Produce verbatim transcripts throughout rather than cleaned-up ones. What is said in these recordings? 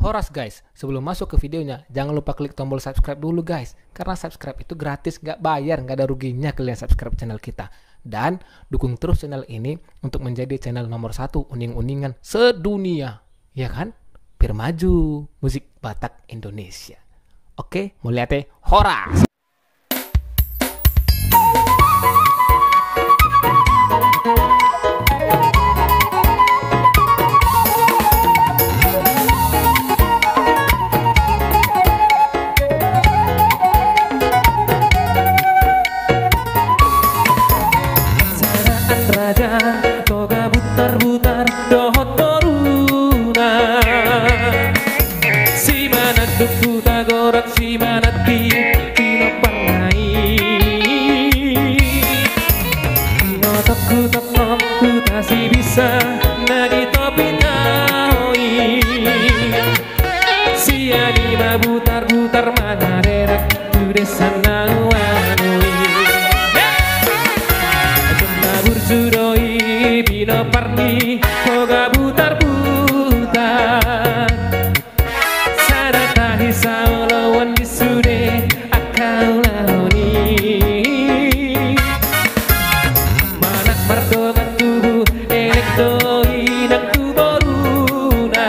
Horas guys, sebelum masuk ke videonya, jangan lupa klik tombol subscribe dulu guys. Karena subscribe itu gratis, nggak bayar, nggak ada ruginya kalian subscribe channel kita. Dan dukung terus channel ini untuk menjadi channel nomor satu uning-uningan sedunia. Ya kan? Biar maju musik Batak Indonesia. Oke, mauliate, horas. Sada an raja Toga Butarbutar dohot boruna. Si manat dung hutagoran, si manat di pinoparna i. Tinotok hutop on huta Sibisa na di topi na hoi. Sian i ma Butarbutar mangarerek tu desa na ua anui. Jom ma burju do i pinopar ni Toga Butarbutar. Sada tahi saoloan di sude angka ulaon i. Manat mardongan tubu elek do i nang tu boruna.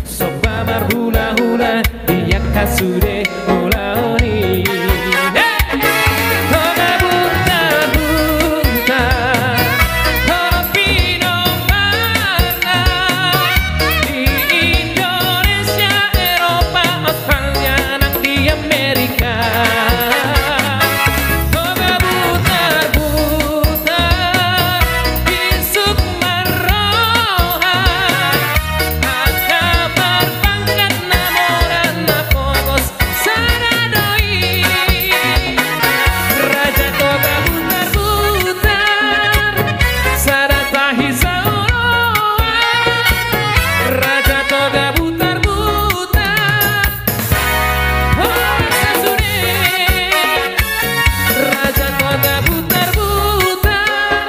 Somba marhulahula di angka sude ulaon i. Toga Butarbutar, topi nomor na di Indonesia, Eropa, Australia nang di Amerika. Toga Butarbutar, bisuk marroha, angka marpangkat na mora na pogos, sada do i. Raja Toga Butarbutar, sada tahi saoloan. Raja Toga Butarbutar, horas sasude. Raja Toga Butarbutar,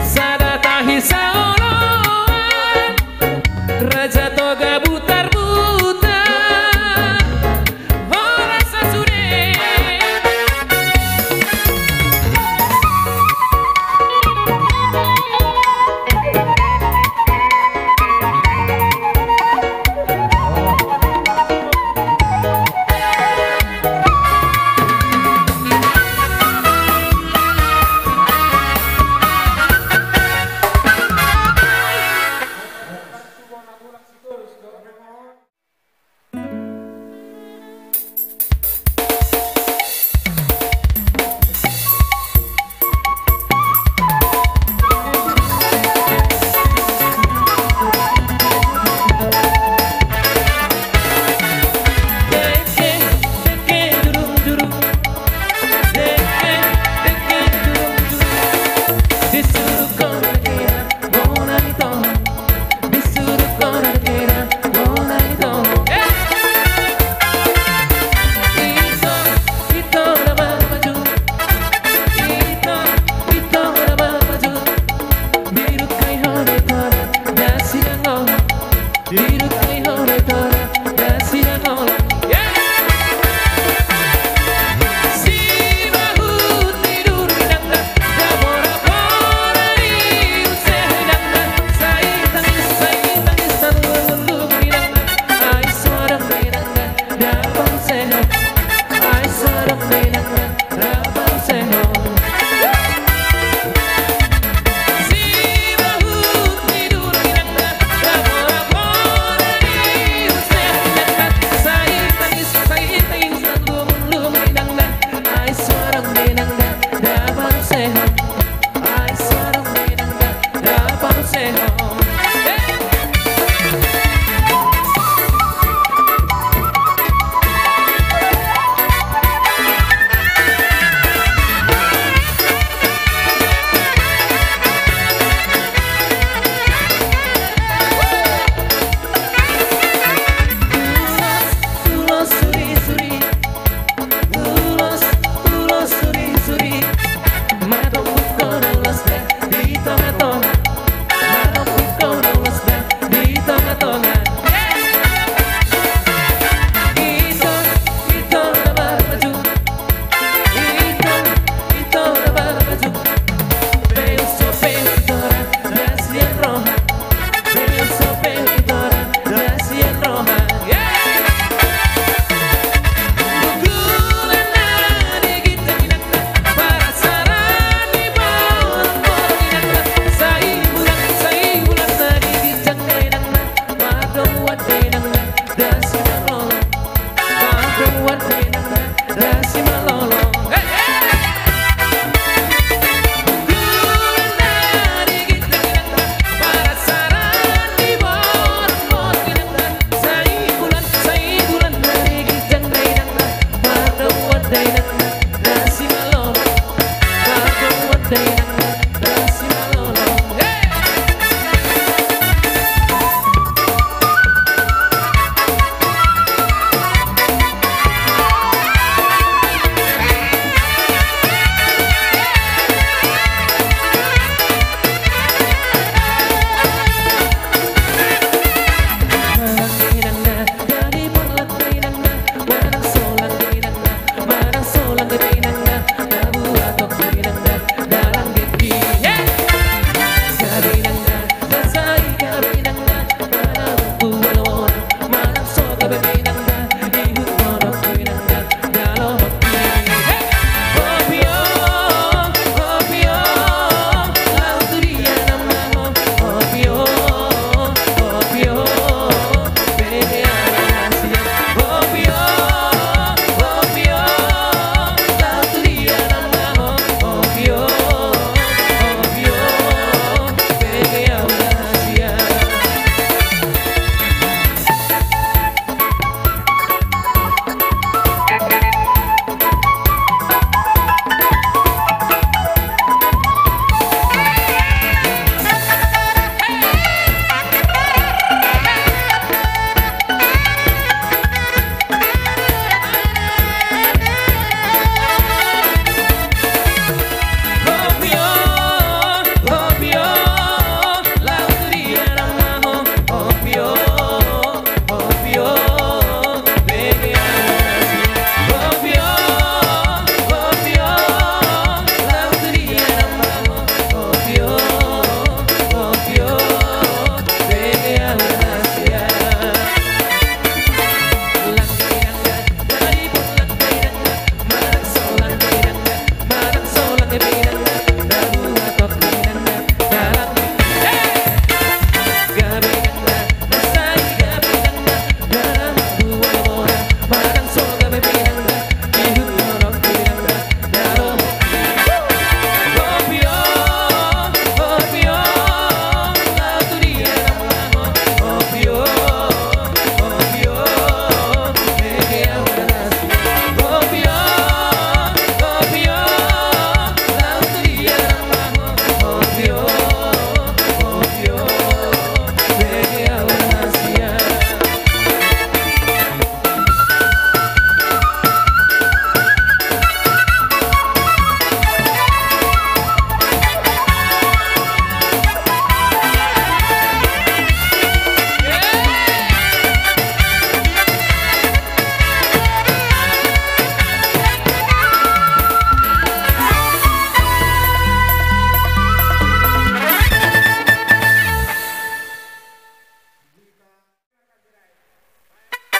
sada tahi saoloan. Raja Toga Butarbutar, horas sasude.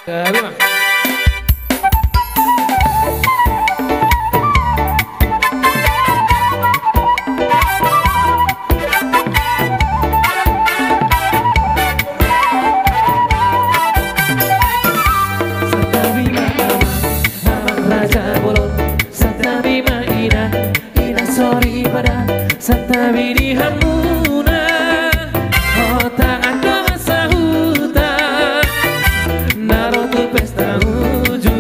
Kedua. Santabi ma amang, amang raja bolon, santabi ma inang, inang soripada, santabi di hamuna. Hotang andong sahuta, na ro tu pesta uju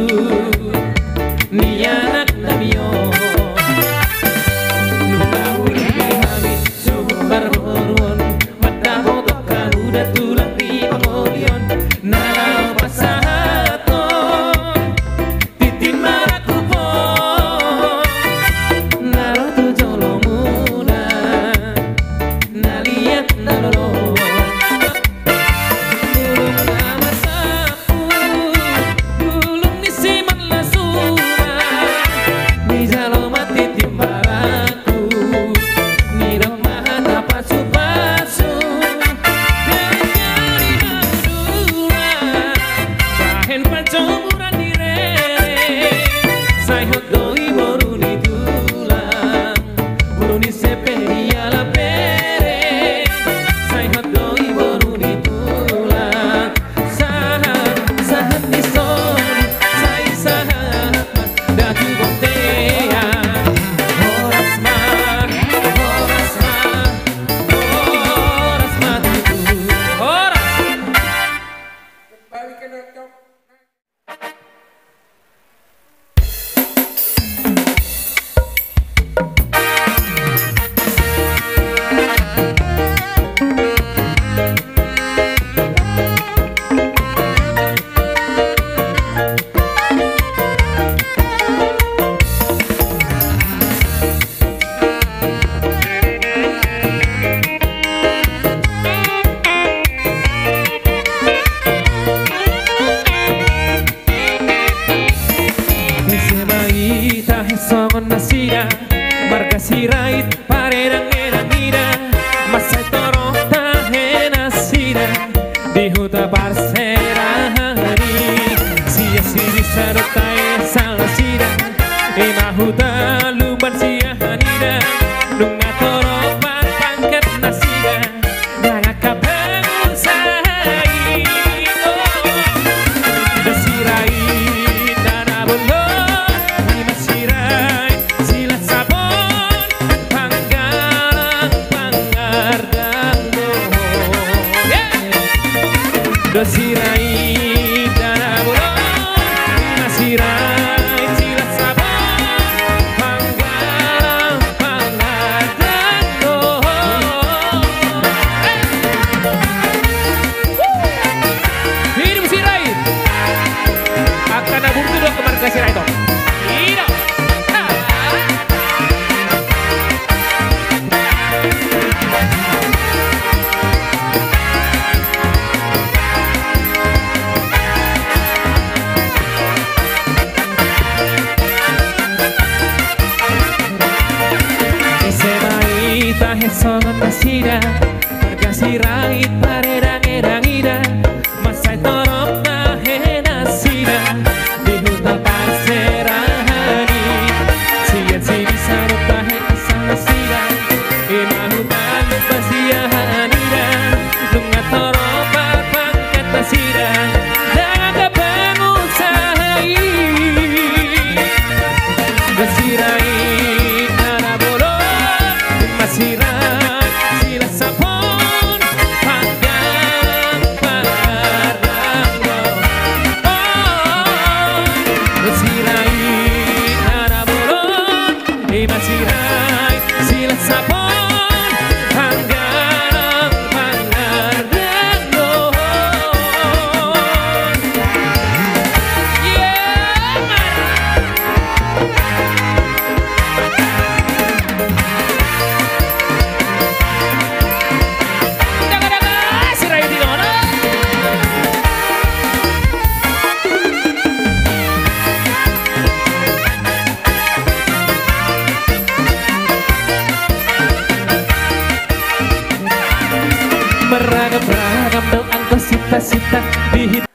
ni anak nami on. Nunga uli hami suhut marboruon, mandapothon hamu da tulang di pangolion, na laho pasahathon tintin marangkuphon, na ro tu jolomuna, na liat na lolo. Bulung na marsapu, bulung ni siman na suman, dijalo ma tintin marangkup, nidok ma hata pasupasu. Denggan di hamu dua, bahen pancomuran ni rere, sai hot do i boru ni tulang. Boru ni Sepe dialap bere, sai hot do i boru ni tulang. Sahat, sahat ni soni, sai sahat ma da tu bontean. Horas ma, horas ma, horas ma tutu. Horas. Kembali ke laptop. Ise ma hita songon nasida, marga Sirait paredang-edang ida, mansai torop tahe nasida di huta parserahan i. Sian Sibisa do tahe asal nasida, i ma huta Lumban Siahaan ida, nunga torop pangkat nasida, nang angka pangusaha i. Oh. Sirait na bolon, i ma Sirait Silasabon, panggalang pangardang do. Yeah. Dos Sirait na bolon, i ma Sirait Silasabon, panggalang pangardang do. Hidup Sirait. Angka na burju do angka marga Sirait on. Hidup. Ise ma hita songon nasida, marga Sirait paredang-edang ida, mansai torop tahe nasida di huta parserahan i. Sian Sibisa do tahe asal nasida, i ma huta Lumban Siahaan ida, nunga torop pangkat nasida, nang angka pangusaha i. Dos Sirait na bolon, i ma Sirait Silasabon, panggalang pangardang do. Oh, Sirait na bolon, i ma Sirait Silasabon, panggalang pangardang do. Yeah, man. Meragam-ragam do angka sinta-sinta di hita.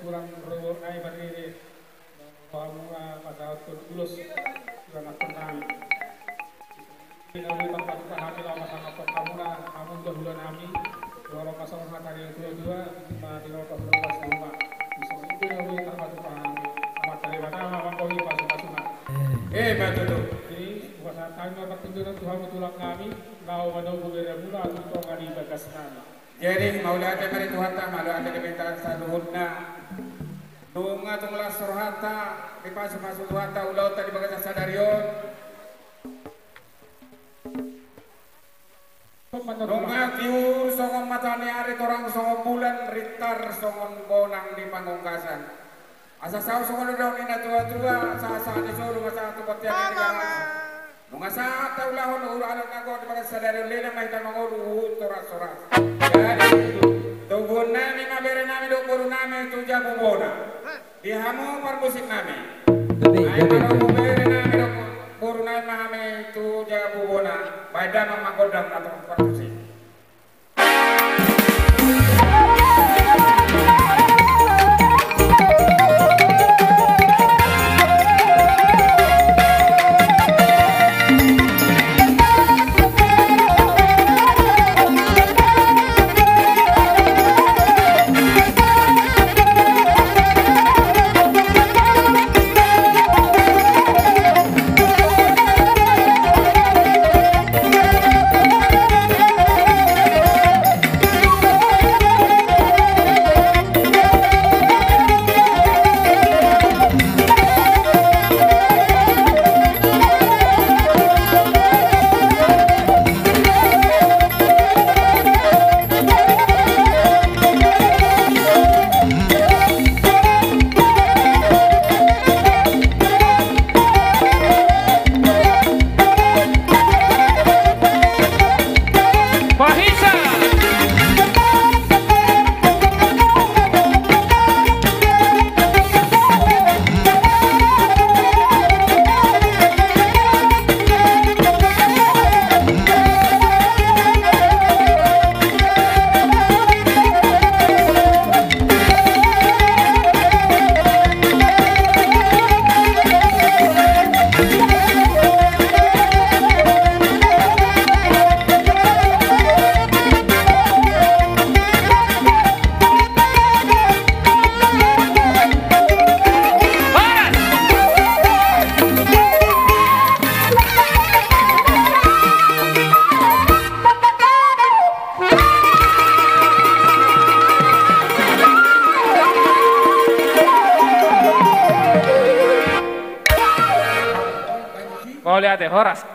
Hurang rorobot nai marrere. Hamu, ah, pasahathon ulos. Hurang ampun nami. Di na boi tarpatupa hami laho pasahathon hamuna, hamu do hula nami. Dohot pasahathon hata ni natuatua, ma di na pasahathon hamuna. Di songon i do na boi tarpatupa hami. Amanta Debata ma mambohi pasupasuna. Eh, ma tutu. Jadi, hupasahat hami ma partingkian tu hamu tulang nami, laho manogu beremuna tu tonga ni bagas nami. Jadi, mauliate ma di Tuhanta, mauliate di Debata saluhutna. Nunga tung las rohanta, dipasupasu Tuhanta ulaonta di bagasan sadari on. Nunga tiur songon mata ni ari, torang songon bulan, rintar songon bonang di pangungkasan. Asa saut songon didok ni natuatua, sahat-sahat ni solu ma sahat tu bontean ni ari. Nunga sahat taulahon ulaon na gok di bagasan sadari on, leleng ma hita mangolu huhut horas-horas. Jadi, toguon nami ma bere nami dohot boru nami tu jabu bona. Di hamu parmusik nami. Gabe, gabe, gabe. Ai ma dohot bere nami dohot boru nami ma hami tu jabu bona. Baen damang ma gondang atau parmusik. Mauliate, horas.